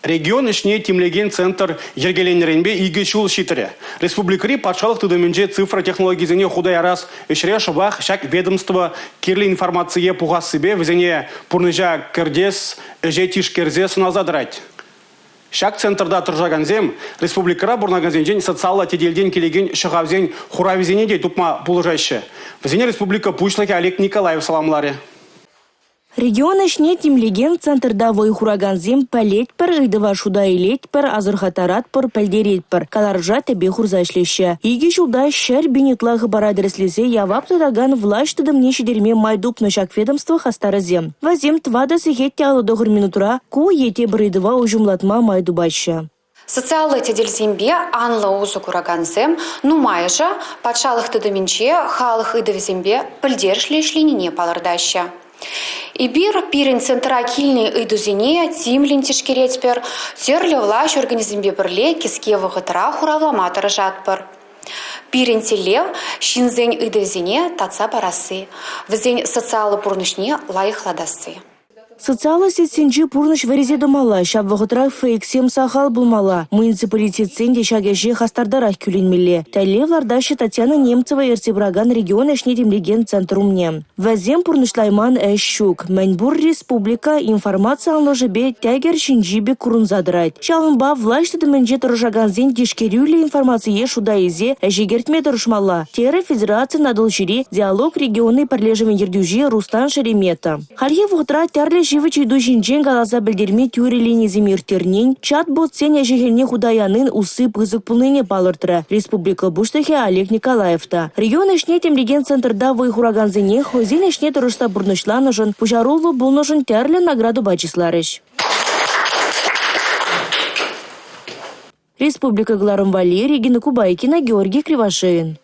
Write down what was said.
Регион ӗҫне тимлекен центр йӗркеленнӗренпе 2 ҫул ҫитрӗ. Республикӑри патшалӑх тытӑмӗнче цифра технологийӗсене хута ярас ӗҫре шӑпах ҫак ведомство кирлӗ информацие пухассипе вӗсене пурнӑҫа кӗртес ӗҫе тишкерсе сӑнаса тӑрать. Ҫак центрта тӑрӑшакансем республикӑра пурӑнакансенчен социаллӑ тетелтен килекен ҫӑхавсен хуравӗсене те тупма пулӑшаҫҫӗ. Вӗсене республика Пуҫлӑхӗ Олег Николаев саламларӗ. Регион ӗҫне тимлекен центрта вӑй хуракансем пӗлетпӗр, ыйтӑва шута илетпӗр, асӑрхаттаратпӑр, пӗлтеретпӗр каларӑша тӗпе хурса ӗҫлеҫҫӗ. Икӗ ҫулта 100 пин ытла хыпара тӗрӗслесе явап тытакан влаҫ тытӑмне ҫитерме май тупнӑ ҫак ведомство хастарӗсем. Вӗсем 4 сехет те 59 минутра ку е тепӗр ыйтӑва уҫӑмлатма май тупаҫҫӗ. Социаллӑ тетелсемпе анлӑ усӑ куракансем нумайӑшӗ патшалӑх тытӑмӗнче халӑх ыйтӑвӗсемпе пӗлтерӗшлӗ ӗҫленине палӑртаҫҫӗ. Эпир пирӗн центра килнӗ ыйтусене тимлӗн тишкеретпӗр, тӗрлӗ влаҫ органӗсемпе пӗрле кӗске вӑхӑтра хуравлама тӑрӑшатпӑр. Пирӗн тӗллев – ҫынсен ыйтӑвӗсене татса парасси, вӗсен социаллӑ пурнӑҫне лайӑхлатасси. Социаллӑ сетьсенче пурнӑҫ вӗресе тӑмалла, ҫав вӑхӑтрах фейксем сахал пулмалла. Муниципалитетсен те ҫак ӗҫе хастартарах кӳлӗнмелле. Тӗллев лартаҫҫӗ Татьяна Немцева ертсе пыракан регион ӗҫне тимлекен центр умне. Вӗсем пурнӑҫлайман ӗҫ ҫук. Мӗн пур республика информаци анлӑшӗпе тӗкӗр ҫинчи пек курӑнса тӑрать. Ҫавӑнпа влаҫ тытӑмӗнче тӑрӑшакансен тишкерӳллӗ информацие шута илсе ӗҫе кӗртме тӑрӑшмалла, терӗ федерацин Атӑлҫири диалог регионти пӗрлешӗвӗн ертӳҫи Рустам Шеремета. Хальхи вӑхӑтра тӗрлӗ ҫивӗч ыйту ҫинчен каласа пӗлтерме тӳрӗ линисем ирттернин, чат-ботсен ӗҫӗ-хӗлне хута янин усси пысӑк пулнине палӑртрӗ республика Пуҫлӑхӗ Олег Николаев та. Регион ӗҫне тимлекен центрта вӑй хуракансене хӑйсен ӗҫне тӑрӑшса пурнӑҫланӑшӑн, пуҫаруллӑ пулнӑшӑн тӗрлӗ наградӑпа чысларӗҫ. Республика кӑларӑм валли Регина Кубайкина, Георгий Кривошеин.